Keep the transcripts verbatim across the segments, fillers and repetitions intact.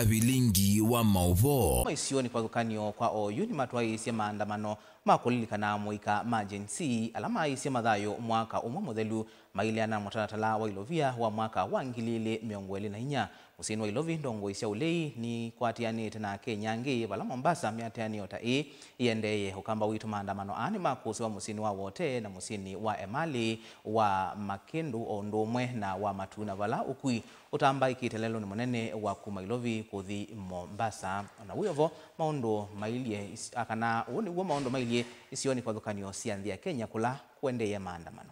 Vilingi wa maũvoo. Maisionĩ kĩvathũkany'o kwa oyu nĩmatwaĩĩsye maandamano ma kũlilikana amũika ma Gen Z ala maaisye mathayũ mwaka ũmwe mũthelu, maileana na mũtalatala wa ilovia wa mwaka wa ngili ilĩ mĩongo ĩlĩ na inya. Mũsyĩnĩ wa Ilovi, ndongoi sya ũlei nikwatĩanĩte na Akenya angĩ, vala Mombasa mĩatĩanĩo ta ĩĩ ĩendeeye. Ũkamba witũ, maandamano aa nĩmakũsĩwa mũsyĩnĩ wa Wote na mũsyĩnĩ wa Emali wa Makĩndũ, o ũndũ ũmwe na wa Matu, na vala ũkui ũtambaĩkĩte lelũnĩ mũnene wa kuma Ilovi kũthi Mombasa. O na wĩ o vo, maũndũ mailyĩ is-, a, kana ũũ nĩw'o maũndũ mailyĩ isionĩ kĩvathũkany'o sya nthĩ ya Kenya, kũla kũendeeye maandamano.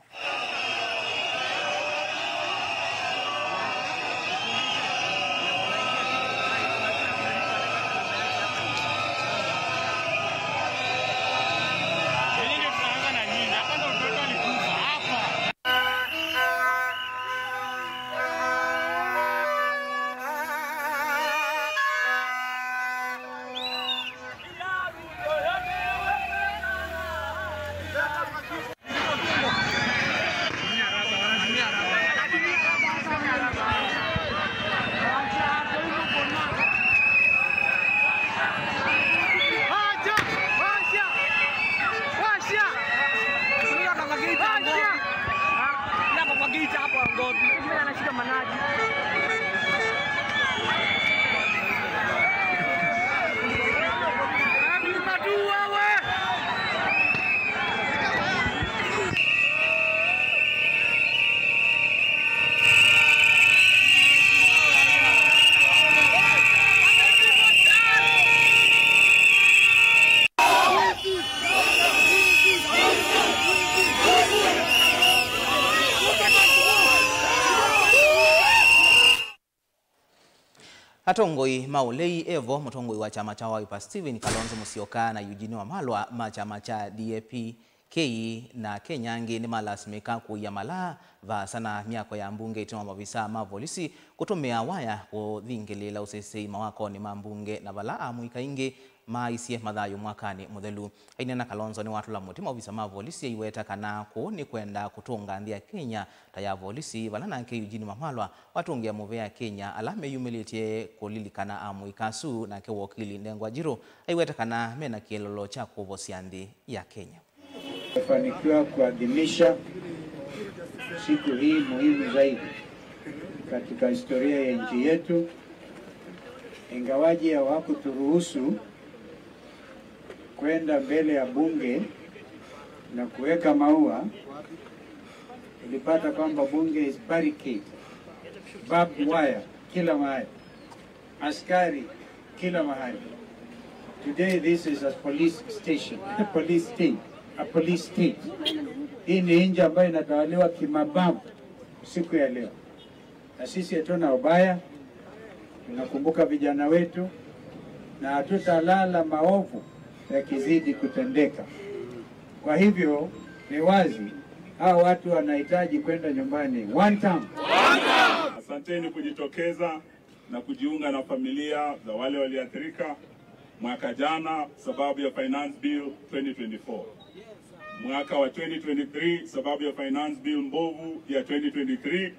Atongoi ma ũlei, e vo mũtongoi wa kyama kya Wiper Stephen Kalonzo Musyoka na Eugene Wamalwa ma kyama kya D A P K na Akenya angĩ nĩmalasimĩka kũia malaa vaasa na myako ya mbunge ĩtina wa maovisaa ma volisi kũtũmĩa waya kũthingĩlĩĩla ũsĩsĩi mawakonĩ ma mbunge, na vala amũika aingĩ maaisye mathayũ mwakanĩ mũthelu. Aineena, Kalonzo nĩwatũla mũtĩ maovisa ma volisi aiweta kana kũu nĩ kwenda kũtũnga nthĩ ya Kenya ta ya volisi, vala nake Eugene Wamalwa watũngĩa mũvea Akenya ala meyumĩlĩtye kũlilikana amũika asu. Nake wokili Ndengwa Njirũ aiweta kana mena kĩelelo kya kũvosya nthĩ ya Kenya. Tumefanikiwa kuadhimisha siku hii muhimu zaidi katika historia ya nchi yetu, ingawaje hawakuturuhusu kwenda mbele ya bunge na kuweka maua. Tulipata kwamba bunge is barricade, barbed wire kila mahali, askari kila mahali. Today this is a police station, a police state, a police state. Hii ni nchi ambayo inatawaliwa kimabavu siku ya leo. Na sisi hatuna ubaya, tunakumbuka vijana wetu na hatutalala maovu yakizidi kutendeka. Kwa hivyo ni wazi, hawa watu wanahitaji kwenda nyumbani one time. Asanteni kujitokeza na kujiunga na familia za wale waliathirika mwaka jana sababu ya Finance Bill twenty twenty-four. Mwaka wa twenty twenty-three sababu ya Finance Bill mbovu ya twenty twenty-three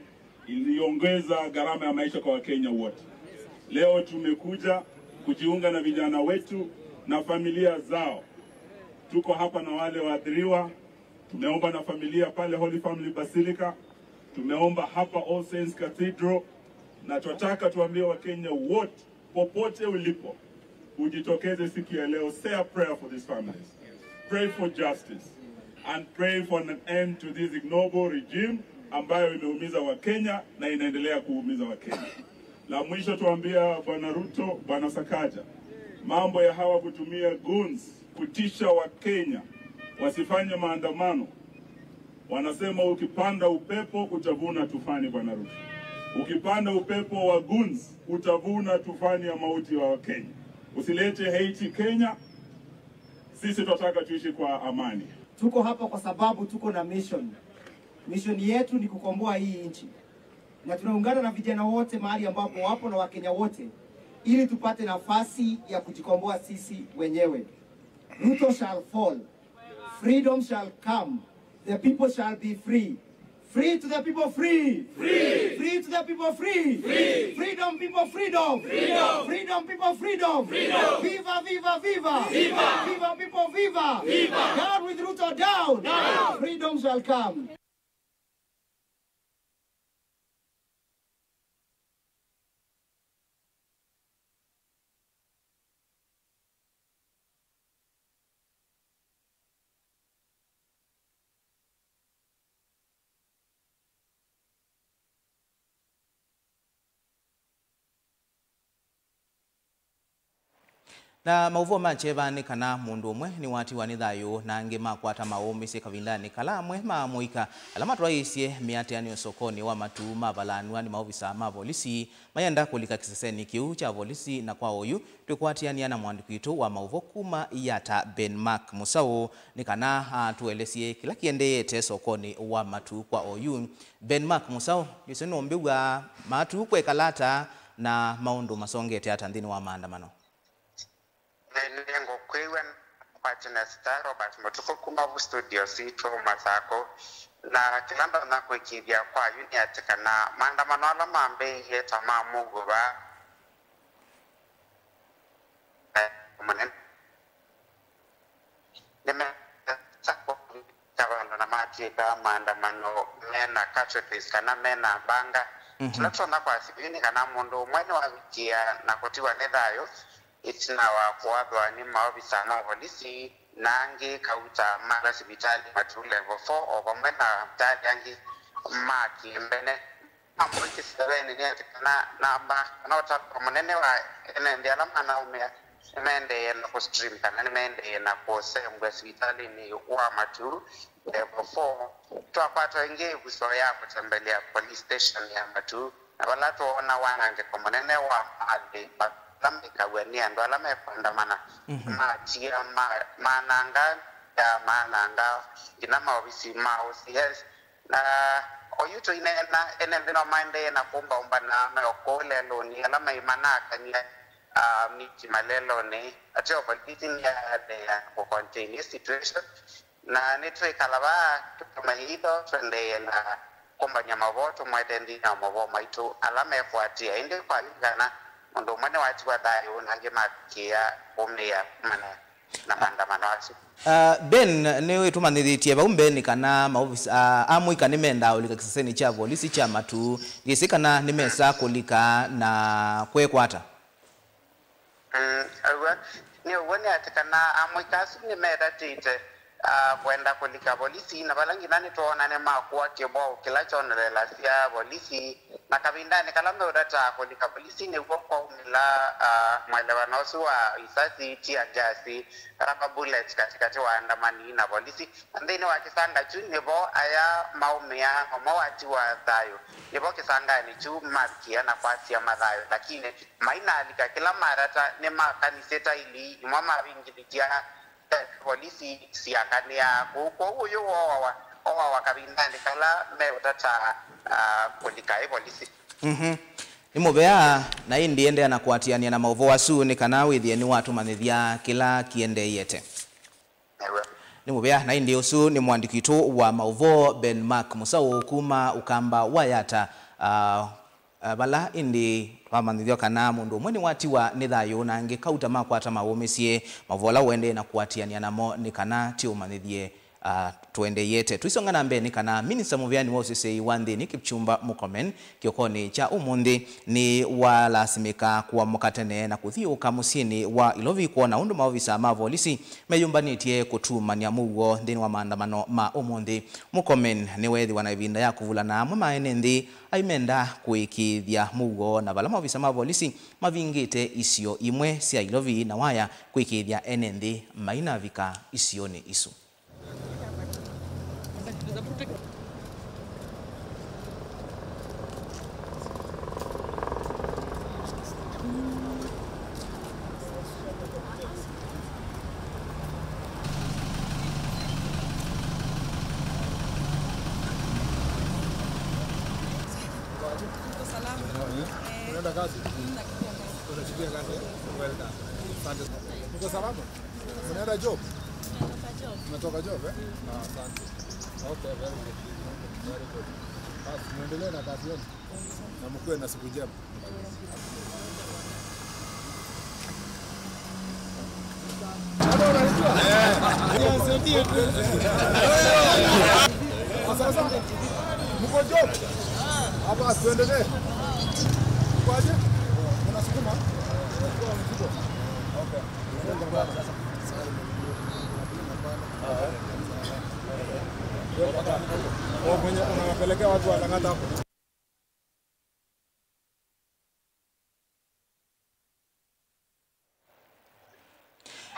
iliongeza gharama ya maisha kwa Wakenya wote. Leo tumekuja kujiunga na vijana wetu na familia zao. Tuko hapa na wale waathiriwa. Tumeomba na familia pale Holy Family Basilica. Tumeomba hapa All Saints Cathedral. Na twataka tuambie Wakenya wote, popote ulipo, ujitokeze siku ya leo. Say a prayer for these families. Pray for justice. And pray for an end to this ignoble regime ambayo imeumiza Wakenya na inaendelea kuumiza Wakenya. La mwisho tuambia Bwana Ruto, Bwana Sakaja, mambo ya hawa kutumia goons kutisha Wakenya wasifanye maandamano. Wanasema ukipanda upepo utavuna tufani, Bwana Ruto. Ukipanda upepo wa goons utavuna tufani ya mauti wa Wakenya. Usilete hate Kenya. Sisi tunataka tuishi kwa amani. Tuko hapa kwa sababu tuko na mission. Mission yetu ni kukomboa hii nchi. Na tunaungana na vijana wote mahali ambapo wapo na Wakenya wote ili tupate nafasi ya kujikomboa sisi wenyewe. Ruto shall fall. Freedom shall come. The people shall be free. Free to the people, free. Free. Free to the people, free. Free. Freedom, people, freedom. Freedom. Freedom, people, freedom. Freedom. Viva, viva, viva. Viva. Viva, people, viva. Viva. Down with Ruto, down. Down. Freedom shall come. Na maũvoo ma kyeva nĩ kana mũndũ ũmwe nĩwatiwa nĩ thayũ na angĩ makwata maũmĩsye kavindanĩ kala amwe ma amũika ala matwaĩĩsye mĩatĩanĩo sokonĩ wa Matuu mavalanw'a nĩ maovisa ma volisi mayenda kũlika kĩsesenĩ kĩu kya volisi. Na kwa oyu twĩkwatĩanĩa na mũandĩki witũ wa maũvoo kuma Yatta, Ben Mark Mũsaũ, nĩ kana atũelesye kĩla kĩendeete sokonĩ wa Matuu kwa oyu. Ben Mark Mũsaũ, nĩsĩ nũmbĩw'a Matuu kwekala ata na maũndũ masongete ata nthĩnĩ wa maandamano? Nĩ, nĩngũkwĩw'a kwa Jenesta Robert Mũtukũ kuma vu studio sitũ Masakũ. Na kĩla ndonya kũĩkĩĩthya kwa yu nĩ atĩ kana maandamano ala mambĩĩie ta ma mũuo vaa mũnene nĩmesa kũvika vandũ na matw'ĩka maandamano mena cartridges kana mena mbanga. Mhm. Kĩla tũtonya kwasya yu nĩ kana mũndũ ũmwe nĩwavikĩa na kũtiwa nĩ thayũ ĩtina wa kũathwa nĩ maovisa ma volisi, na angĩ kauta mala sivitalĩ Matuu Level four, o vamwe na avitalĩ angĩ ma kĩmbene. Amwe kĩsevenĩ nĩ atĩ kana namba kana ũtalo mũnene wa ene nthĩ ala manaũmĩa nĩmaendee na kũstream kana nĩmaendee na kũsembwa sivitalĩnĩ wa Matuu Level four. Twakwata ĩngĩ ĩvuso ya kũtembelea police station ya Matuu, na vala twoona wanangĩko mũnene wa malĩ ala mekaw'a nĩ andũ ala mekũandamana. Mhm. Matia ma-, mananga ya mananga nginya maovisi ma O C S. Na oyu tũineena, ene nthĩ no maendee na kũmbaũmba na me o kũu lelũnĩ, ala mai manakany'a, ah, miti malelũnĩ. Ateo volisi nĩyaendeea kũ contain ĩ situation. Na nĩtwĩkala vaa tũtũmanyĩtho tũendee na kũmbany'a mavoo tũmwete nthĩnĩ wa mavoo maitũ ala mekũatĩĩa. Ĩndĩ kwa lilikana, mũndũ ũmwe nĩwatiwa thayũ na angĩ makĩa kũmĩa kumana na maandamano asu. Ah, Ben, nĩwĩtũmanyĩthĩtye vau mbeenĩ kana maovisa, ah, amũika nĩmendaa ũlika kĩsesenĩ kya volisi kya Matuu. Ngĩsĩ kana nĩmesa kũlika na kwekwata? Mm, ũw'o, nĩ ũw'o nĩ atĩ kana amũika asu nĩmetatĩte, ah, kwenda kũlika volisi, na vala nginya nĩtwoona nĩmakũa kĩvwaũ kĩla kyonelelasya volisi, na kavindanĩ kala meũtataa kũlika volisi nĩw'o kwaumĩla, ah, mwelewano ũsu wa isasi, tear gas, rubber bullet katĩkatĩ wa andamani na volisi. Na nthĩnĩ wa kĩsanga kyu nĩvo aya maũmĩa, ũmwe watiwa thayũ. Nĩvo kĩsanganĩ kyu mavikĩa na kwasya mathayũ, lakini mainalika kĩla matata nĩmakanisye taili imwe mavingĩlĩtya polisi siakanĩaa kũu. Kwoou ũyũ wooawa, ooawa kavindanĩ kala meũtata, ah, kũlika ĩ polisi. Mhm. Nĩ mũvea, na ĩndĩ endeea na kũatĩanĩa na maũvoo asu nĩ kana wĩthĩe nĩwatũmanyĩthya kĩla kĩendeeyete. Nĩ mũvea, na ĩndĩ ũsu nĩ mũandĩki witũ wa maũvoo Ben Mark Mũsaũ kuma Ũkamba wa Yatta, ah, ah, vala ĩndĩ twamanyĩthw'a kana mũndũ ũmwe nĩwatiwa nĩ thayũ na angĩ kauta makwata maũmĩsye. Maũvoo ala ũendee na kũatĩanĩa namo nĩ kana tũũmanyĩthye, ah, tũendeeyete. Tũisonga na mbee nĩ kana minista mũvĩanĩ wa ũseseĩ wa nthĩnĩ Kipchumba Murkomen kĩokonĩ kya ũmũnthĩ nĩwalasimĩka kũamũka tene na kũthiũũka mũsyĩnĩ wa Ilovi kwona ũndũ maovisa ma volisi meyũmbanĩtye kũtumany'a mũuo nthĩnĩ wa maandamano ma ũmũnthĩ. Murkomen nĩweethĩwa na ĩvinda ya kũvulana amwe ma ene nthĩ aimenda kũĩkĩĩthya mũuo, na vala maovisa ma volisi mavingĩte isio imwe sya Ilovi na waya kũĩkĩĩthya ene nthĩ mainavika isionĩ isu. Uko salama? Eh. Unaenda kazi? Mm, nakuja kazi. Unachikia kazi, eh? Welcome. Asante sana. Uko salama? Unaenda job? Natoka job. Natoka job, eh? Ah, asante. Okay, very good. Basi, muendelee na kazi yenu. Na mkuwe na siku njema. Sasa, sasa, mko job? Hapa, tuendelee. Kwaje? Unasukuma? Okay. Oh, mwenye unawapelekea watu wa Lang'ata hapo.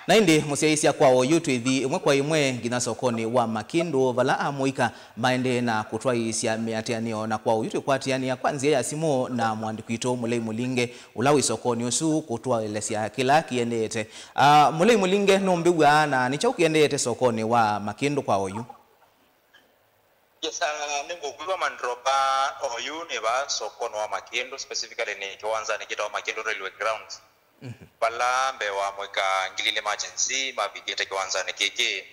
Na ĩndĩ mũsyaĩĩsya kwa oyu twĩthi ĩmwe kwa ĩmwe nginya sokonĩ wa Makĩndũ, vala amũika maendee na kũtwaĩĩsya mĩatĩanĩo, na kwa oyu twĩkwatĩanĩa kwa nzĩa ya simũ na mũandĩki witũ Mũlei Mũlinge, ũla wĩ sokonĩ ũsu kũtũelesya kĩla kĩendeete. Ah, Mũlei Mũlinge, nũmbĩw'a na nĩ kyaũ kĩendeete sokonĩ wa Makĩndũ kwa oyu? Yes, uh, nĩngũkwĩw'a mandropa oyu nĩ vaa sokonĩ wa Makĩndũ, specifically nĩ kĩwanzanĩ kĩtawa Makĩndũ Railway Grounds. Mhm. Vala mbee wa mwaka ngili ilĩ emergency mavikĩte kĩwanzanĩ kĩkĩ.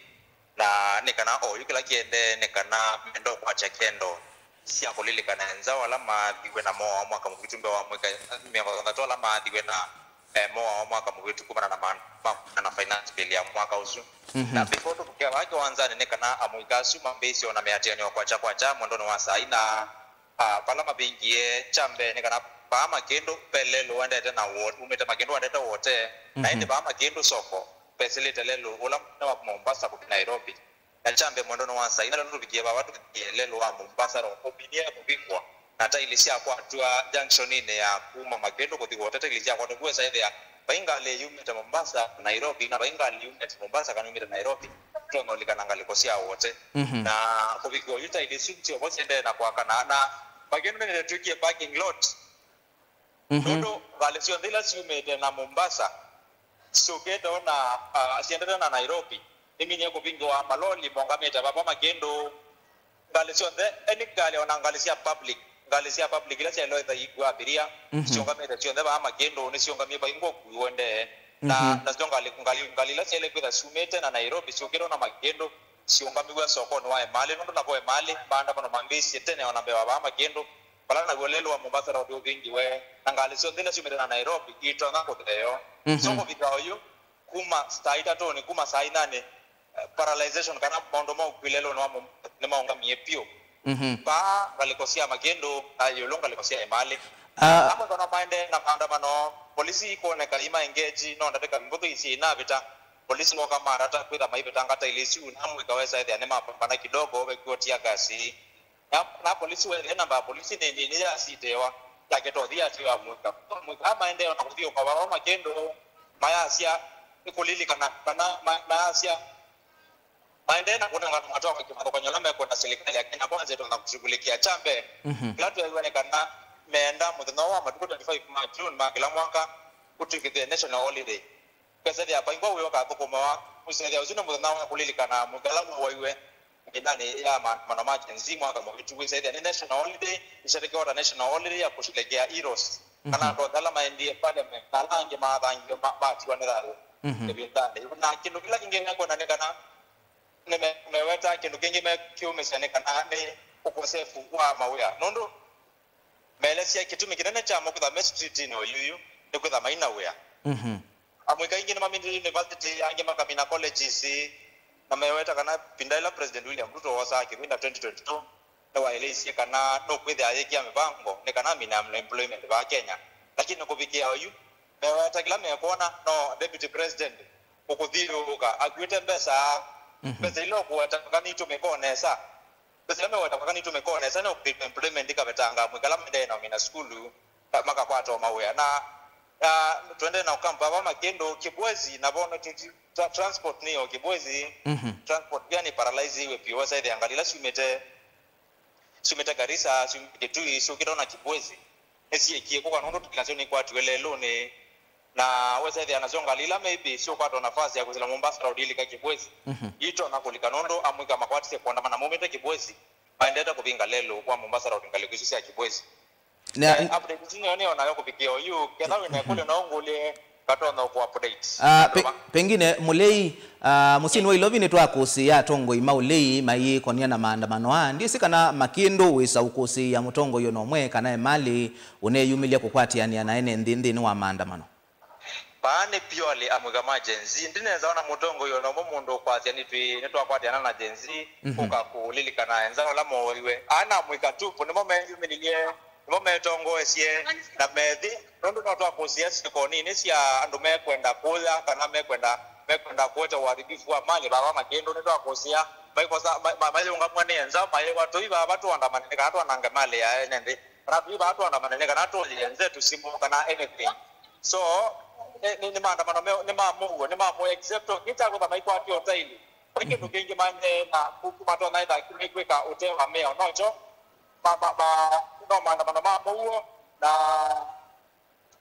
Na nĩ kana oyu kĩla kĩendee nĩ kana menda ũkwatya kendo sya kũlilikana nza ala mathiwe na moa wa mwaka mũvĩtu mbee wa mwaka mĩongo thanthatũ ala mathiwe na eh, moa wa mwaka mũvĩtu kumana na ma- ma- na finance bill ya mwaka ũsu. Mhm. Na before tũkũkĩa vaa kĩwanzanĩ nĩ kana amũika asu mambĩĩsye ona mĩatĩanĩo kwakya kwakya mwendonĩ wa saa ina, ah, vala mavingie kya mbee nĩ kana vaa Makĩndũ ve lelũ ũendete na Wo- umĩte Makĩndũ ũendete Wote, na ĩndĩ vaa Makĩndũ soko vesĩlĩte lelũ ũla mũnene wa kuma Mombasa kũthi Nairobi. Na kya mbee mwendonĩ wa saa ina lelũ tũvikie vaa tũvikie lelũ wa Mombasa Road ũminie kũvingwa, na taili syakwatw'a junctioninĩ ya kuma Makĩndũ kũthi Wote, taili syakwatw'a vu wesa ĩthĩa vai ngalĩ yumĩte Mombasa Nairobi, na vai ngalĩ yumĩte Mombasa kana yumĩte Nairobi, tũtonya ũlikana ngalĩko sya Wote. Mhm. Na kũvikĩa oyu taili isu syovo siendee na kwakana, na Makĩndũ nĩnĩtw'ĩkie parking lot. Mhm. Nũndũ ngalĩ syonthe ila syumĩte na Mombasa syũkĩte ona, ah, siendete na Nairobi, nĩminie kũvingĩwa maloli maũngamĩte vava Makĩndũ. Ngalĩ syonthe, any ngalĩ, ona ngalĩ sya public, ngalĩ sya public ila syaĩlwe ĩthaĩkwa abiria, mhm, syũngamĩte syonthe vaa Makĩndũ, nĩsyũngamie vaingwa ũkui ũendee. Na, mhm, nasyo ngalĩ, ngalĩ, ngalĩ ila syaĩle kwĩtha syumĩte na Nairobi syũkĩte ona Makĩndũ, syũngamiw'e sokonĩ wa Emali, nũndũ navo Emali maandamano mambĩĩsye tene ona mbee wa vaa Makĩndũ, vala naw'o lelũ wa Mombasa Road ũvingĩwe, na ngalĩ syonthe ila syumĩte na Nairobi iitonya kũtheo. Mhm. So kũvika oyu, kuma saa itatũnĩ, kuma saa inanĩ, eh, paralyzation kana maũndũ ma ũkui lelũnĩ wa Mombasa nĩmaũngamie vyũ. Mhm. Vaa ngalĩko sya Makĩndũ na ĩũlũ ngalĩko sya Emali. Ah. Amwe kana maendee na maandamano, polisi ikwoneka imaengeji, no ndatĩka mbũthũ isyĩ inavĩta. Polisi moka marata kwĩtha maivetanga taili isu, na amũika wesa ĩthĩa nĩmapambana kidogo, vekw'o tear gas. Na, na polisi wethĩa namba ya polisi nĩ nini yasitĩwa, yakĩtothi yatiwa amũika. Amũika maendee ona kũthiũka vava Makĩndũ, mayasya, nĩkũlilikana kana ma- mayasya, maendee na kũnengana matoka kĩvathũkany'o ala mekwenda serikali ya Kenya Kwanza ĩtonya kũshughulikia. Kya mbee, mhm, kĩla tweewie nĩ kana meenda mũthenya wa matukũ twenty-five ma June ma kĩla mwaka ũtw'ĩkĩthĩe national holiday. Kwĩsethĩa vaingwa wĩa ũkathũkũmawa, kwĩsethĩa ũsu nĩ mũthenya wa kũlilikana mũika ala wauwaiwe nthĩnanĩ ya maandamano ma Gen Z mwaka mũvĩtu. Kwĩsethĩa nĩ national holiday, ĩsherekewa ta national holiday ya kusherekea heroes, kana, mhm, andũ onthe ala maendie parliament, na ala angĩ maathangiwe ma- matiwa nĩ thayũ, mhm, ĩvindanĩ. Na kĩndũ kĩla kĩngĩ mekwona nĩ kana nĩme- meweta kĩndũ kĩngĩ mekiũmĩsya nĩ kana nĩ ũkosefu wa mawĩa. Nũndũ meelesya kĩtumi kĩnene kyamo kwĩtha me streetĩnĩ oyu yu nĩ kwĩtha maina wĩa. Mhm. Amũika aingĩ nĩmamindile university, angĩ makamina colleges, na meweta kana ĩvinda yĩla President William Ruto wosaa kĩvĩla twenty twenty-two, nĩwaeleisye kana nũkwĩthĩa ayĩkĩa mĩvango nĩ kana amine unemployment vaa Kenya. Lakini kũvikĩa oyu, meweta kĩla mekwona no Deputy President ũkũthiũũka akuĩte mbesa, mhm, mbesa ila ũkũweta kana itũmĩka o nesa. Mbesa ila meweta kana itũmĩka o nesa nĩ ũkũthĩtwa employment ikavetanga amũika ala maendee na ũmina sukulu, ka- makakwata o mawĩa. Na, na tuendee na ũkampa vava Makĩndũ, Kibwezi, na vono tu- tra- transport nĩyo Kibwezi. Mhm. Transport pia nĩ paralyze iwe piũ, wesa ĩthĩa ngalĩ ila syumĩte syumĩte Garissa, syumĩte Kitui, syũkĩte ona Kibwezi, nĩsyĩkie kũka nũndũ taili nasyo nĩikwatiwe lelũnĩ. Na wesa ĩthĩa nasyo ngalĩ ila maybe syũkwata nafasi ya kwĩsĩla Mombasa Road ilika Kibwezi, mhm, itonya kũlika nũndũ amũika makwatisye kũandamana maumĩte Kibwezi, maendete kũvinga lelũ wa Mombasa Road ngalĩko isu sya Kibwezi. Na eh, update isu nĩyo nĩyo nayo kũvikĩa oyu, ketha wĩna ĩkũlyo no ngũlye, ngatonya ũkũ update. Ah, pe- pengine Mũlei, Ah, mũsyĩnĩ wa Ilovi nĩtwakũsĩĩa atongoi ma ũlei mayĩkonĩa na maandamano aa. Ndyĩsĩ kana Makĩndũ wĩsa ũkũsĩĩa mũtongoi o na ũmwe kana Emali ũneyumĩlya kũkwatĩanĩa na ene nthĩ nthĩnĩ wa maandamano. Vaa nĩ purely amũika ma Gen Z. Ndinesa ona mũtongoi o na ũmwe mũndũ ũkwasya nĩtwĩ-, nĩtwakwatĩana na Gen Z, mhm, kũka kũlilikana enza ũla mooiwe. Aa nĩ amũika tupu, nĩmo meyumĩlilye, nĩmo metongoesye na methi, nũndũ no twakũsĩĩa syĩko nini sya andũ mekwenda kũya kana mekwenda, mekwenda kũete ũharibifu wa mali vaa Makĩndũ. Nĩtwakũsĩĩa maikosa, ma-, ma-, mayĩũngamw'a nĩ enza, mayĩwa tũi vaa tũandamane nĩ kana twanange mali ya ene nthĩ, kana tũi vaa tũandamane nĩ kana tũyĩe nze tũsimũ kana anything. So, nĩ, nĩ, nĩ maandamano me, nĩ ma mũuo, nĩ ma mũuo, except o kĩkya kwĩtha maikwatĩa ũtaili. Nĩ kĩndũ kĩngĩ maendee na ku-, ku-, matonya ĩtha mekwĩka ũtee wa mĩao. Nokyo, ma, ma, ma, no maandamano ma mũuo, na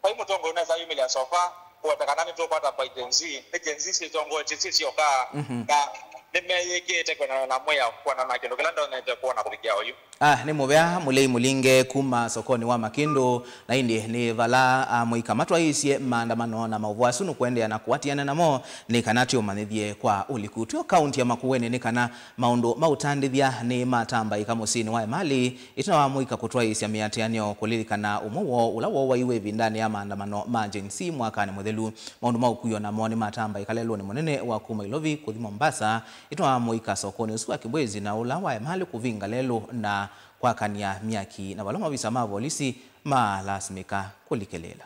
vai mũtongoi ũnesa yumĩlya so far, kũweta kana nĩtũkwata by Gen Z, nĩ Gen Z syĩtongoetye syĩ syoka, mhm, na nĩmeyĩkĩĩte kwendana na mwĩao, kwendana na kĩndũ kĩla ndonete kwona kũvikĩa oyu. Ah, nĩ mũvea mũlei mũlinge kuma sokonĩ wa Makĩndũ, na ĩndĩ nĩ vala amũika matwaĩĩsye maandamano, na maũvoo asu nũkũendeea na kũatĩana namo nĩ kana tũmanyĩthye kwa ũliku. Twĩ o kaunti ya Makueni nĩ kana maũndũ ma ũtandĩthya nĩ matambaĩka mũsyĩnĩ wa Emali, ĩtina wa amũika kũtwaĩĩsya mĩatĩanĩo kũlilikana ũmwe woo ũla wowaiwe ĩvindanĩ ya maandamano ma Gen Z mwakanĩ mũthelu. Maũndũ ma ũkui o namo nĩ matambaĩka lelũnĩ mũnene wa kuma Ilovi kũthi Mombasa, ĩtina wa amũika sokonĩ ũsu wa Kibwezi na ũla wa Emali kũvinga lelũ na kwakany'a myaki, na vala mavisa ma volisi maalasimĩka kũlikĩlĩĩla.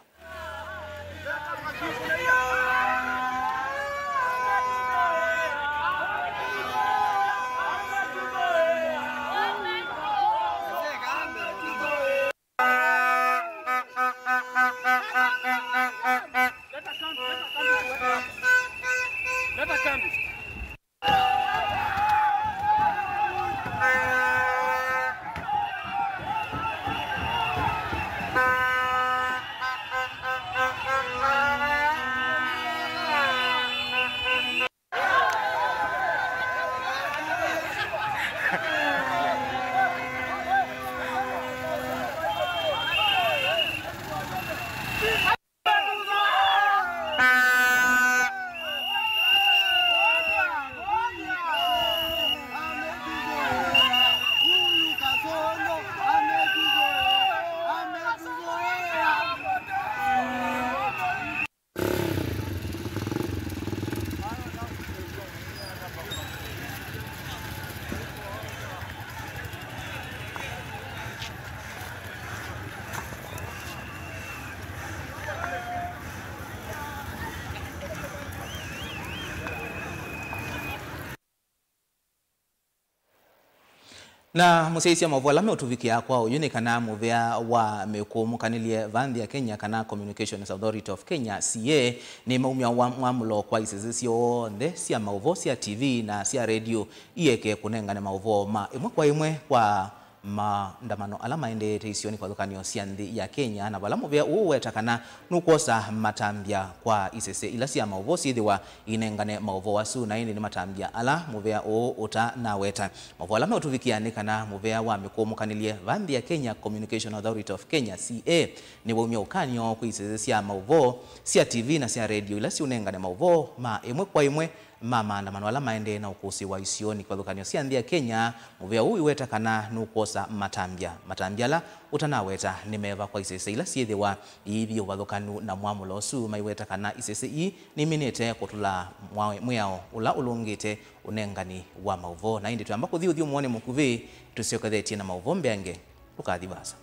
Na mũsyaĩĩsya maũvoo ala meũtũvikĩa kwa oyu nĩ kana mũvea wa mĩkũũmũkanĩlye va nthĩ ya Kenya kana Communications Authority of Kenya, C A, nĩmaumya wa-, mwamũlo kwa isese syonthe sya maũvoo sya T V na sya redio ieke kũnengane maũvoo ma ĩmwe kwa ĩmwe kwa maandamano ala maendeete isionĩ kĩvathũkany'o sya nthĩ ya Kenya, na vala mũvea ũũ ũweta kana nũkwosa matambya kwa isese ila sya maũvoo syĩthĩwa inengane maũvoo asu, na ĩndĩ nĩ matambya ala mũvea ũũ ũtanaweta. Maũvoo ala meũtũvikĩa nĩ kana mũvea wa mĩkũũmũkanĩlye va nthĩ ya Kenya, Communication Authority of Kenya, C A, nĩwaumya ũkany'o kwĩ isese sya maũvoo sya T V na sya redio ila siũnengane maũvoo ma ĩmwe kwa ĩmwe ma maandamano ala maendee na ũkũsĩĩwa isionĩ kĩvathũkany'o sya nthĩ ya Kenya. Mũvea ũũ ũiweta kana nũkwosa matambya. Matambya ala ũtanaweta nĩ meva kwa isese ila syĩthĩwa iithi ũvathũkanu na mwamũlo ũsu? Maiweta kana isese ii niminĩte kũtũla mwa-, mwĩao ũla ũlũngĩte ũnengani wa maũvoo. Na ĩndĩ twamba kũthi ũthyũmũonĩ mũkuvĩ, tũsyokethetye na maũvoo mbeange. Ndũkathi vaasa.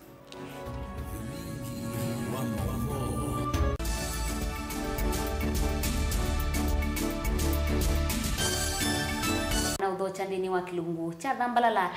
Na ũthokya nthĩnĩ wa kĩlungu kya thambalala.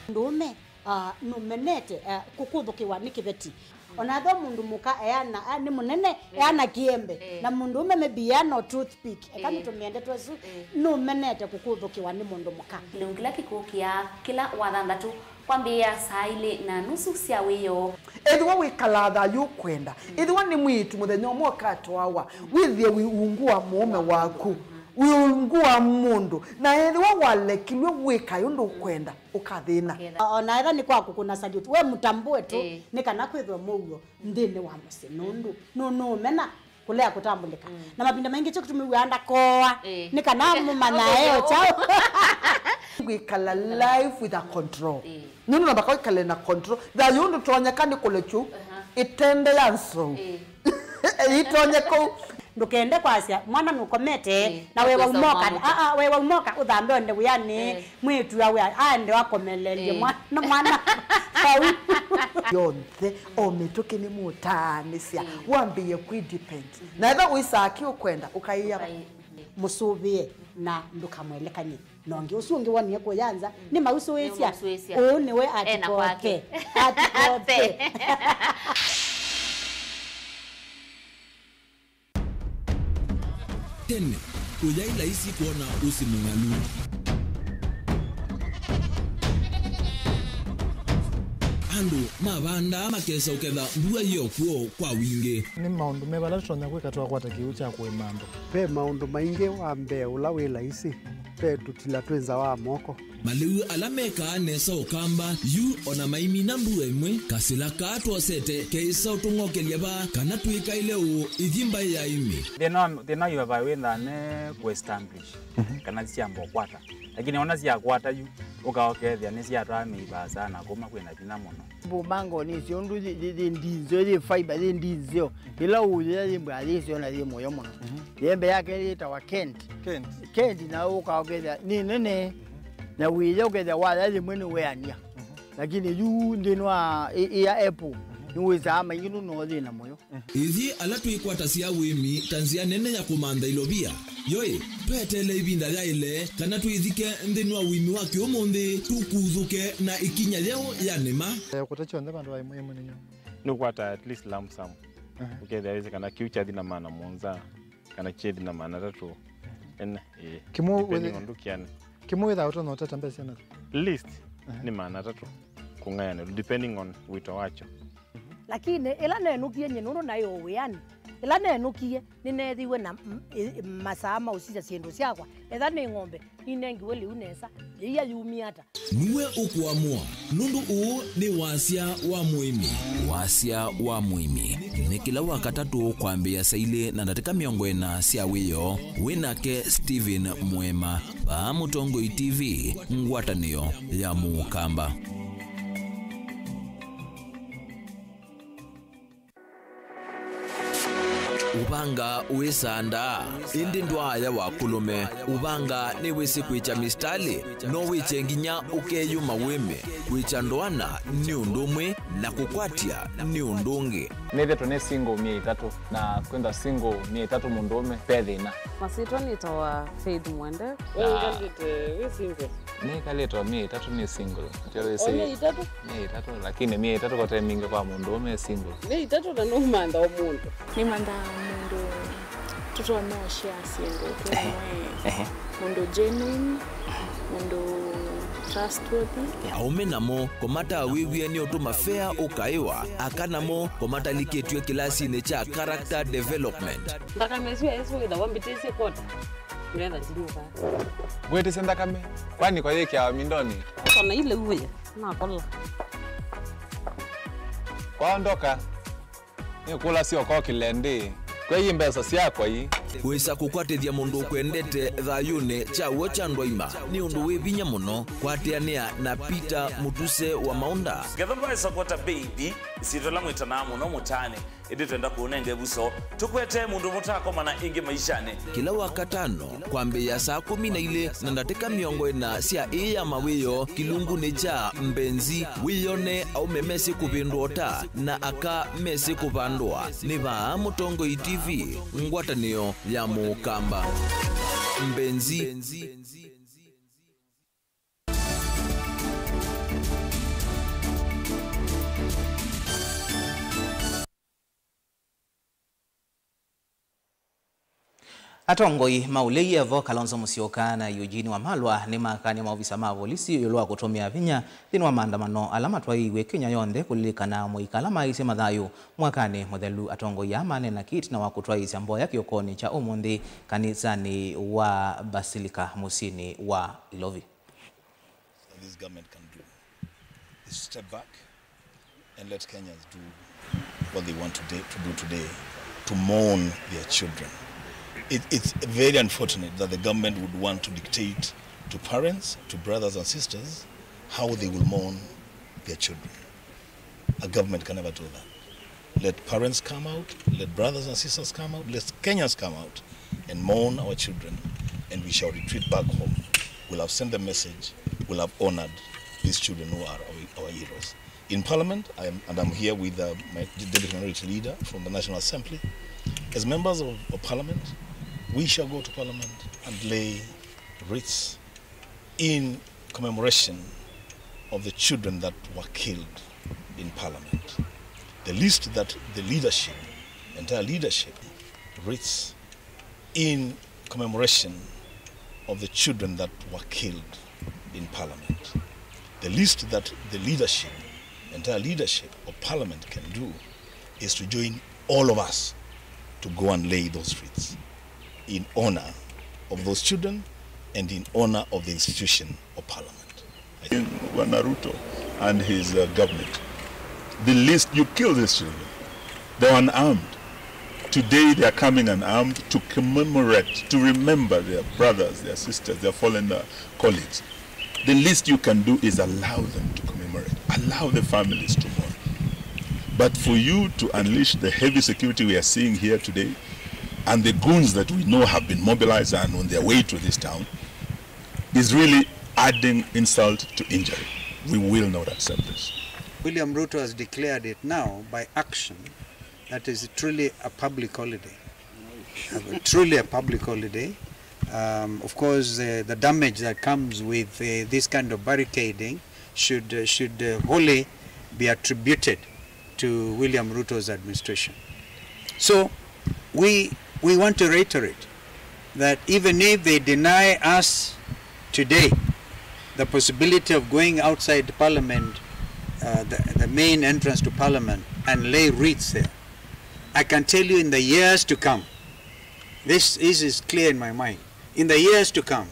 Mũndũũme, ah, nũmenete, ah, kũkũthũkĩwa nĩ kĩveti. Ona ethĩwa mũndũ mũka eana, ah, nĩ mũnene, eh, eana kĩembe. Eh. Na mũndũũme maybe eana o toothpick. Eka, eh, nĩtũmĩe ndeto ĩsu, eh, nũmenete kũkũthũkĩwa nĩ mũndũ mũka. Kĩlungu kĩla kĩkũkĩa kĩla wathanthatũ kwambĩĩa saa ilĩ na nusu sya wĩoo. Ethĩwa wĩkalaa thayũ ũkwenda, mm, ethĩwa nĩ mwĩĩtu mũthenya ũmwe ũkatwawa, mm, wĩthĩe wĩ ungu wa mũũme waku, mm, wĩ ungu wa mũndũ, na ethĩwa walekilw'e wĩkae ũndũ ũkwenda, ũkathĩna. Ũkethĩa. O-, ona ethĩwa nĩ kwa kũkũna salute, we mũtambũe tu, ĩĩ, nĩ kana kwĩthwe mũuo nthĩnĩ wa mũsyĩ, nũndũ nũ-, nũũmena. Kũlea kũtambũlĩka. Mm. Na mavinda maingĩ kyo kĩtumi wĩaa ndakoa. Ĩĩ. Nĩ kana mũmanyae o kyaũ. Kwĩkala life with a control. Ĩĩ. Nũndũ namba kwĩkale na control. Thayũ ndũtonyeka nĩ kũlekyu. Aha. Ĩtende ya nzou. Ĩĩ. Ĩtonye kũu. Ndũkende kwasya mwana nũkomete. Ĩĩ. Na wewa umoka. Aa, wewa umoka ũthambe onde wĩanĩ. Ĩĩ. Mwĩĩtu awe aende wakomelelye. Ĩĩ. Mwana, mwana. Vau. Yonthe, o mĩtũkĩ nĩ mũtaanĩsya. Ĩĩ. Wambĩĩe kwĩ depend. Na etha ũisaa kĩ ũkwenda, ũkaĩa. Mũsũvĩe na ndũkamwelekany'e na ũngĩ. Ũsu ũngĩ wonie kũya nza, nĩmausũĩsya. Nĩmausũĩsya. Ũũ nĩwe. Ena kwake. Atikote. Atikote. Tene, ũyaĩ laisi kwona ũsĩ mũng'alu. Andũ mavandaa makesa ũketha mbua yĩ o kw'o kwa wingĩ. Nĩ maũndũ meva ala tũtonya kwĩka twakwata kĩw'ũ kya kũĩma andũ? Ve maũndũ maingĩ. Wa mbee ũla wĩ laisi, ve tũtila twĩ nza wa moko. Malĩu ala mekaa nesa Ũkamba yu o na maimina mbua ĩmwe, kasĩla kaa twosete keĩsa ũtũng'okelya vaa kana twĩkaĩle ũũ ĩthi mbaĩ ya ĩmĩ. Thĩna wa, thĩna wa ivavai wĩthaa ne kũ establish, mhm, kana syamba ũkwata. Lakini ona syakwata yu, ũka ũkethĩa nĩsyatwaa mĩivaa sana kuma kwĩna vinya mũno. Mbumbango nĩsyo ũndũ yĩ, yĩ, yĩ ndinzeo, yĩ fiber, yĩ ndinzeo. Ĩla ũũyĩa yĩ mbaa yĩsyo na yĩ mũyo mũno. Mhm. Yembe yake yĩtawa Kent. Kent. Kent na ũka ũkethĩa nĩ nene. Mhm. Na wĩya ũkethĩa waya yĩmwe nĩweania. Mhm. Lakini yu nthĩnĩ wa ĩ, ĩ ya apple, mhm, nĩwĩsaa maingĩ nũno thĩna mũyo. Ithyĩ ala twĩkwatasya ũĩmi ta nzĩa nene ya kũmantha ilovia, yoĩ, tweteele ĩvinda yaĩle kana twĩthike nthĩnĩ wa ũĩmi wa kĩũmũnthĩ, tũkuthũke na ĩkinya yeũ ya nĩma. Eh, kũta kyonthe vandũ va ĩmwe ĩmwe nĩnyo. Nĩũkwata at least lump sum. Aha. Ũkethĩa wĩsĩ kana kĩu kyathi na maana mũonza, kana kyethi na maana atatũ. Ene, ĩĩ. Kĩmwe depending wĩthĩ-, on ndũkĩane. Kĩmwe wĩthaa ũtonya ũtata mbesa na? Least, aha, nĩ maana atatũ kũng'ayanĩlwa, depending on wĩto wakyo. Lakini ĩla nenũkie nyie, nũndũ naĩ o wĩanĩ, ĩla nenũkie, nĩneethiwe na m-, ĩ-, masaa ma ũsisya syĩndũ syakwa. Etha nĩ ng'ombe, ninengiwe lĩu nesa, yĩia yumie ata? Nue ũkũamũa, nũndũ ũũ nĩ wasya wa mũĩmi. Wasya wa mũĩmi nĩ kĩla Wakatatũ kwambĩĩa saa ilĩ na ndatĩka mĩongo ĩna sya wĩoo. Wĩ nake Stephen Mwema, vaa Mũtongoi T V, ngwatanĩo ya Mũkamba. Ũvanga wĩsandaa, ĩndĩ ndwaaya wa kũlũme. Ũvanga nĩwĩsĩ kwĩkya mistalĩ, no wĩkye nginya ũkeyũma wĩme. Kwĩkya ndoana nĩ ũndũ ũmwe, na kũkwatya nĩ ũndũ ũngĩ. Nĩthĩtwe nĩ single myei ĩtatũ, na kwĩthwa single myei ĩtatũ mũndũũme, ve thĩna. Masyĩtwa nĩtawa Faith Mwende. We wĩkalĩte wĩ single? Nĩkalĩte o myei ĩtatũ nĩ single. Atĩ wĩsĩ. O myei ĩtatũ? Myei ĩtatũ, lakini myei ĩtatũ kote mingĩ kwa mũndũũme e single. Myei ĩtatũ na nũmantha o mũndũ. Nĩmanthaa mũndũ tũtonya ũshare syĩndũ twĩ. Ehe. Mũndũ genuine, mũndũ trustworthy. Aũme namo kũmatawĩw'e nĩ ũtũma fea ũkaĩwa, aka namo kũmatalikĩtw'e kĩlasinĩ kya character development. Nthakame ĩsu ya Yesũ ĩthawa mbĩtĩsye kwota. Ngetha ndinyuka. Ngwĩtĩsya nthakame, kwani kwa yĩkĩawa mindonĩ? Kona ile uwe, nakola. Kwaondoka, nĩkũlasya ũkokĩle ndĩ, kwei mbesa syakwa ii. Wĩsa kũkwatĩthya mũndũ ũkwendete thayũnĩ kya w'o kya ndwaima nĩ ũndũ wĩ vinya mũno. Kwatĩanĩa na Peter Mũtuse wa Maũnda. Ngetha ndwaĩsa kwota baby, ĩsyĩtwa ĩla mwĩtanaa mũno mũtaanĩ. Ĩndĩ twenda kũũnenga ĩvuso, tũkwetee mũndũ mũtakomana ĩngĩ maishanĩ. Kĩla Wakatano, kwambĩĩa saa kũmi na ilĩ na ndatĩka mĩongo ĩna sya ĩĩ ya mawĩoo, kĩlungunĩ kya Mbenzi, wĩyone aũme mesĩ kũvĩndũa ũta na aka mesĩ kũvandũa. Nĩ vaa Mũtongoi T V, ngwatanĩo ya Mũkamba. Mbenzi. Atongoi ma ũlei Evo Kalonzo Musyoka na Eugene Wamalwa nĩmakanie maovisa ma volisi ĩũlũ wa kũtũmĩa vinya nthĩnĩ wa maandamano ala matwaĩiw'e Kenya yonthe kũlilikana mũika ala maisye mathayũ mwakanĩ mũthelu. Atongoi aa maneena kĩtina wa kũtwaĩĩsya mboya kĩokonĩ kya ũmũnthĩ kanisanĩ wa Basilica mũsyĩnĩ wa Ilovi. That this government can do is step back and let Kenyans do what they want to do, to do today. to mourn their children. It, it's very unfortunate that the government would want to dictate to parents, to brothers and sisters, how they will mourn their children. A government can never do that. Let parents come out, let brothers and sisters come out, let Kenyans come out and mourn our children, and we shall retreat back home. We'll have sent the message, we'll have honored these children who are our, our heroes. In Parliament, I am, and I'm here with, uh, my Deputy Minority Leader from the National Assembly. As members of, of Parliament, we shall go to Parliament and lay wreaths in commemoration of the children that were killed in Parliament. The list that the leadership, entire leadership, reads in commemoration of the children that were killed in Parliament. The least that the leadership, entire leadership of Parliament can do is to join all of us to go and lay those wreaths in honor of those children and in honor of the institution of Parliament. Bwana Ruto and his, uh, government, the least you kill these children. They were unarmed. Today they are coming unarmed to commemorate, to remember their brothers, their sisters, their fallen, uh, colleagues. The least you can do is allow them to commemorate, allow the families to mourn. But for you to unleash the heavy security we are seeing here today and the goons that we know have been mobilized and on their way to this town is really adding insult to injury. We will not accept this. William Ruto has declared it now by action that is truly a public holiday. Uh, truly a public holiday. Um, of course, uh, the damage that comes with, uh, this kind of barricading should, uh, should, uh, wholly be attributed to William Ruto's administration. So we, we want to reiterate that even if they deny us today the possibility of going outside Parliament, uh, the, the main entrance to Parliament, and lay wreaths there, I can tell you in the years to come, this, this is clear in my mind, in the years to come,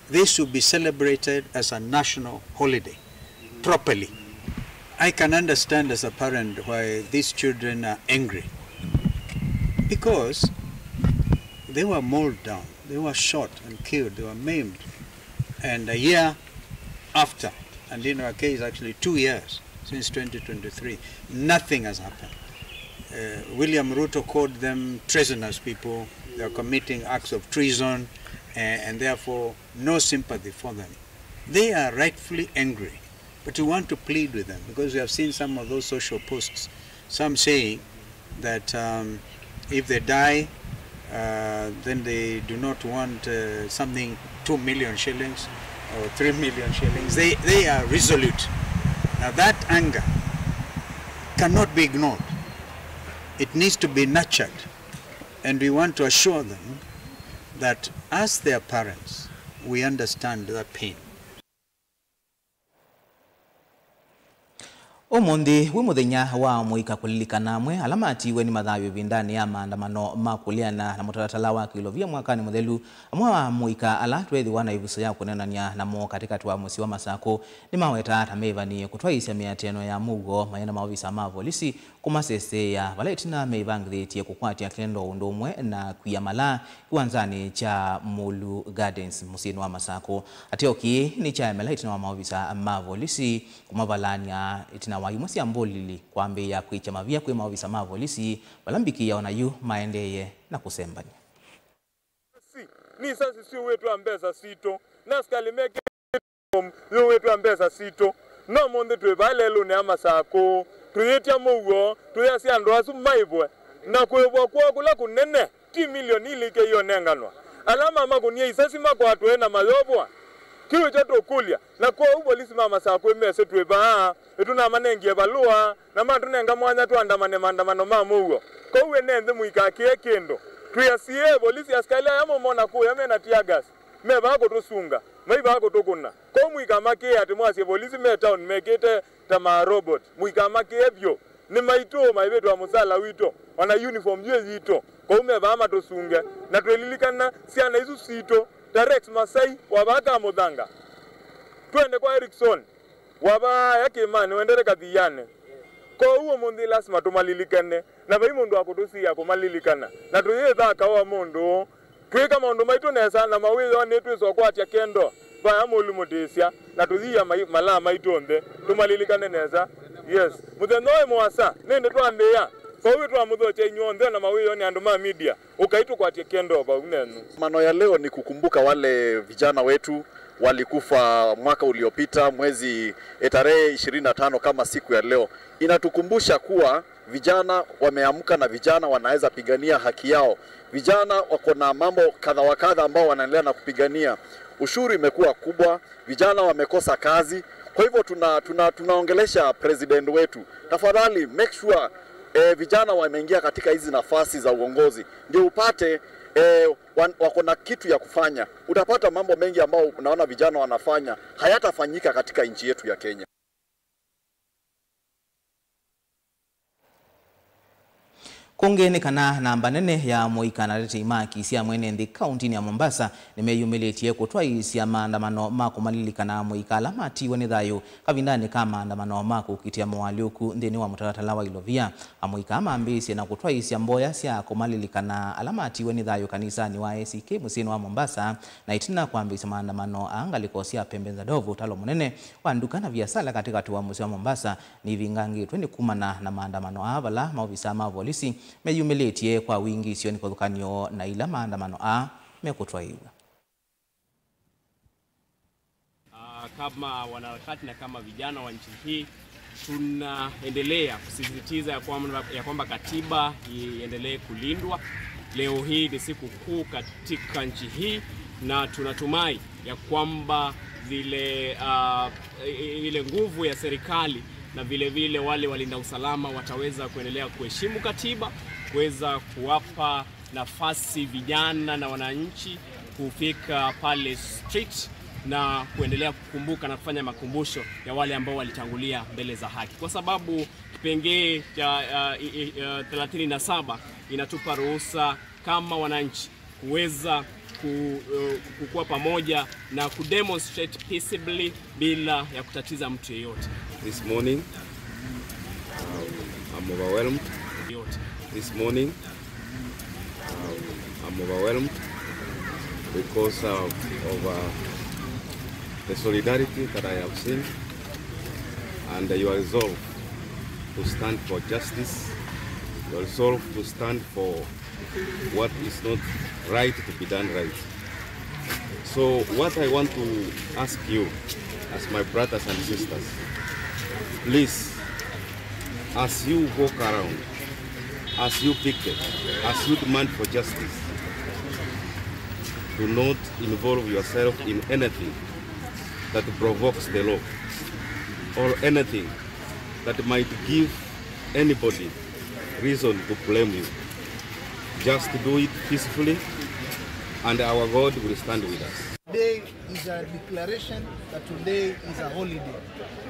this will be celebrated as a national holiday, properly. I can understand as a parent why these children are angry, because they were mauled down, they were shot and killed, they were maimed. And a year after, and in our case, actually two years since twenty twenty-three, nothing has happened. Uh, William Ruto called them treasonous people. They are committing acts of treason, uh, and therefore no sympathy for them. They are rightfully angry, but we want to plead with them because we have seen some of those social posts, some saying that, um, if they die, uh, then they do not want, uh, something two million shillings or three million shillings. They, they are resolute. Now that anger cannot be ignored. It needs to be nurtured. And we want to assure them that as their parents, we understand their pain. Ũmũnthĩ wĩ mũthenya wa mũika kũlilikana amwe ala matiiwe nĩ mathayũ ĩvindanĩ ya maandamano ma kũleana na mũtalatala wa kĩũlovia mwakanĩ mũthelu. Amwe a mũika ala tweethĩwa na ĩvuso ya kũneenany'a namo katĩkatĩ wa mũsyĩ wa Masakũ nĩmawetaa ta meĩvanie kũtwaĩĩsya mĩatĩano ya mũuo maĩ na maovisa ma volisi kũmaseseea, vala ĩtina meĩvangĩthĩtye kũkwatya kendo ũndũ ũmwe na kwia malaa kĩwanzanĩ kya Mulu Gardens mũsyĩnĩ wa Masakũ. Ateo kĩĩ nĩkyaemela ĩtina wa maovisa ma volisi kũmavalany'a ĩtina wa imwe sya mbolili kwambĩĩa kwĩkya mavia kwĩ maovisa ma volisi, vala mbikĩa o na yu maendeeye na kũsembany'a. Nĩ isasi syũĩtwe mbesa sitũ, na asikalĩ mekĩte uniform yũĩtwe mbesa sitũ. No ũmũnthĩ twĩ vaa lelũnĩ ya Masakũ, tũyĩtya mũuo, tũyasya andũ asu maĩvwe, na kũĩvwa kwoo kũla kũnene, ti milioni ilĩ ikeionenganwa. Ala mamakũnie isasi makwatwe na mayovwa. Kĩu nĩkyo tũkũlya, na kwoou volisi ma Masakũ mesĩ twĩ vaa, nĩtũnamanengie valũa, na matũnenga mwanya tũandamane maandamano ma mũuo. Kwoou ene nthĩ mũikakĩe kĩndũ. Twĩ asiĩe volisi, asikalĩ aya mũmona kũya me na tear gas, me vaa kũtũsunga, mai vaa kũtũkũna. Kwoou mũikamakĩe atĩ mwasye volisi me town mekĩte ta ma robot. Mũikamakĩe vyũ. Nĩ maitũ, maĩvĩtwa mũsala witũ, o na uniform yĩ yitũ. Kwoou me vaa matũsunge. Na twĩlilikana syana isu sitũ, ta Rex Masai wa vaa Kamũthanga. Twende kwa Erickson. Wa vaa ya kĩĩmanĩ, wendete Kathianĩ. Kwoou ũmũnthĩ lasima tũmalilikane. Na vai mũndũ wa kũtũsiĩa kũmalilikana. Na tũyĩthaka o mũndũ. Twĩka maũndũ maitũ nesa na mawĩoo nĩtwĩsa ũkwatya kendo. Vaya mũlumũtĩsya. Na tũyia mai-, malaa maitũ onthe. Tũmalilikane nesa. Yes. Mũthenya ũyũ mũasa. Nĩndĩ twambĩĩa. Vau twamũthokya inyw'onthe na mawĩoo nĩ andũ ma media. Ũkai tũkwatye kendo vau nenyu. Maandamano ya leo ni kukumbuka wale vijana wetu walikufa mwaka uliopita mwezi, eh, tarehe ishirini na tano kama siku ya leo. Inatukumbusha kuwa vijana wameamka na vijana wanaweza pigania haki yao. Vijana wako na mambo kadha wa kadha ambao wanaendelea na kupigania. Ushuru imekuwa kubwa, vijana wamekosa kazi. Kwa hivyo tuna, tuna, tunaongelesha president wetu, tafadhali make sure, eh, vijana wameingia katika hizi nafasi za uongozi, ndio upate, eh, wan-, wako na kitu ya kufanya. Utapata mambo mengi ambayo unaona vijana wanafanya hayatafanyika katika nchi yetu ya Kenya. Kũngĩ nĩ kana namba nene ya amũika na atetei ma haki sya mwene nthĩ kaũntinĩ ya Mombasa nĩmeyumĩlĩtye kũtwaĩĩsya maandamano ma kũmalilikana amũika ala matiiwe nĩ thayũ kavindanĩ ka maandamano ma kũkitĩa moalyũku nthĩnĩ wa mũtalatala wa ilovia. Amũika aa mambĩĩsye na kũtwaĩĩsya mboya sya kũmalilikana ala matiiwe nĩ thayũ kanisanĩ wa A C K mũsyĩnĩ wa Mombasa, na ĩtina kwambĩĩsya maandamano aa ngalĩko sya Pembe za Ndovu, ũtalo mũnene wa nduka na viasala katĩkatĩ wa mũsyĩ wa Mombasa nĩivingangĩtwe nĩ kumana na maandamano aa, vala maovisaa ma volisi meyumĩlĩtye kwa wingĩ isionĩ kĩvathũkany'o na ila maandamano aa mekũtwaĩw'a. Ah, kama wanaharakati na kama vijana wa nchi hii, tunaendelea kusisitiza ya kwamba, ya kwamba katiba iendelee kulindwa. Leo hii ni siku kuu katika nchi hii, na tunatumai ya kwamba zile, ah, i-, i-, ile nguvu ya serikali na vile vile wale walinda usalama wataweza kuendelea kuheshimu katiba, kuweza kuwapa nafasi vijana na wananchi kufika pale street na kuendelea kukumbuka na kufanya makumbusho ya wale ambao walitangulia mbele za haki, kwa sababu kipengee cha, uh, i-, i-, uh, thelathini na saba inatupa ruhusa kama wananchi kuweza ku-, uh, kukua pamoja na kudemonstrate peaceably bila ya kutatiza mtu yeyote. This morning, um, I'm overwhelmed. Yeyote. This morning, um, I'm overwhelmed because, uh, of, uh, the solidarity that I have seen and your resolve to stand for justice, your resolve to stand for what is not right to be done right. So what I want to ask you, as my brothers and sisters, please, as you walk around, as you picket, as you demand for justice, do not involve yourself in anything that provokes the law or anything that might give anybody reason to blame you. Just do it peacefully, and our God will stand with us. Today is a declaration that today is a holiday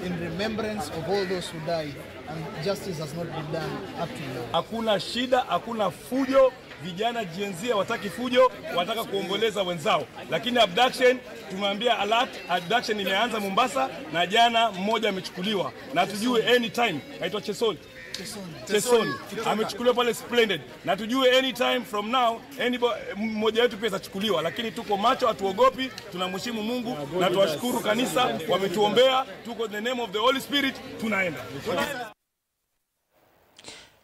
in remembrance of all those who died, and justice has not been done up to now. Hakuna shida, hakuna fujo. Vijana Gen Z hawataki fujo, wanataka kuomboleza wenzao. Lakini abduction, tumeambia alert, abduction imeanza Mombasa na jana mmoja amechukuliwa. Na tujue anytime, anaitwa Chesoni. Chesoni. Amechukuliwa pale Splendid. Na tujue anytime from now, anybody, mmoja wetu pia atachukuliwa. Lakini tuko macho, hatuogopi, tunamheshimu Mungu, na tuwashukuru kanisa, wametuombea, tuko in the name of the Holy Spirit, tunaenda.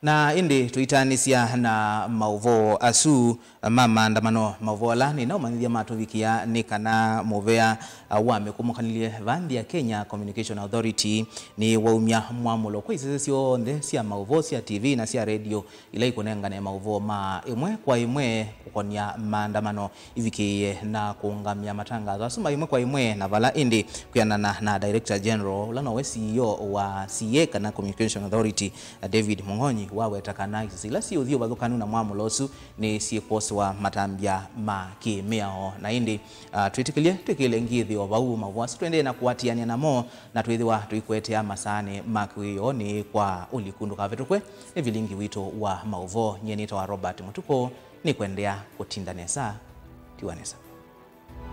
Na ĩndĩ tũitaanĩsya na maũvoo asu ma maandamano, maũvoo ala nĩnaũmanyĩthya matũvikĩa nĩ kana mũvea wa mĩkũmũkanĩlye va nthĩ ya Kenya Communication Authority nĩwaumya mwamũlo kwa isese syonthe sya maũvoo sya T V na sya redio ila ikũnengane maũvoo ma ĩmwe kwa ĩmwe kũkonya maandamano ivikĩĩe na kũũngamya matangatho asu ma ĩmwe kwa ĩmwe, na vala ĩndĩ kwĩanana na Director General, ũla nowe C E O wa C A kana Communication Authority, David Mung'onyi, waweta kana isese ila syĩ ũthyũ vathũkanu na mwamũlo ũsu nĩ syĩkwosewa matambya ma kĩ-mĩao. Na ĩndĩ, ah, twĩtĩkĩlye twĩkĩle ngĩthĩ o vau, maũvoo asu tũendee na kũatĩanĩa namo, na twĩthĩwa tũikũetea masaanĩ ma kĩwĩoo nĩ kwa ũliku. Ndũkavĩtũkwe nĩ vilingi witũ wa maũvoo. Nyie nĩtawa Robert Mũtukũ. Nĩkwendea kũtinda nesa. Tiwa nesa.